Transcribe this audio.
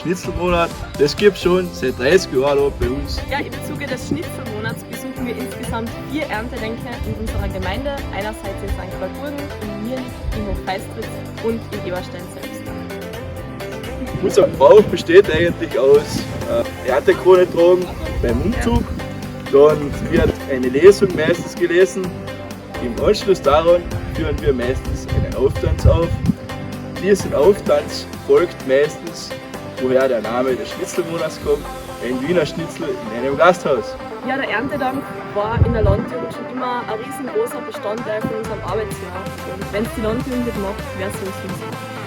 Schnitzelmonat. Das gibt's schon seit 30 Jahren bei uns. Ja, im Zuge des Schnitzelmonats besuchen wir insgesamt 4 Erntedenke in unserer Gemeinde. Einerseits in St. Walburgen, in Mirnik, in Hochfeistritz und in Eberstein selbst. Unser Brauch besteht eigentlich aus Erntekrone tragen beim Umzug. Dann wird eine Lesung meistens gelesen. Im Anschluss daran führen wir meistens einen Auftanz auf. Diesen Auftanz folgt meistens, woher der Name des Schnitzelmonats kommt, ein Wiener Schnitzel in einem Gasthaus. Ja, der Erntedank war in der Landjugend schon immer ein riesengroßer Bestandteil von unserem Arbeitsjahr. Und wenn es die Landjugend nicht macht, wer soll es sonst machen?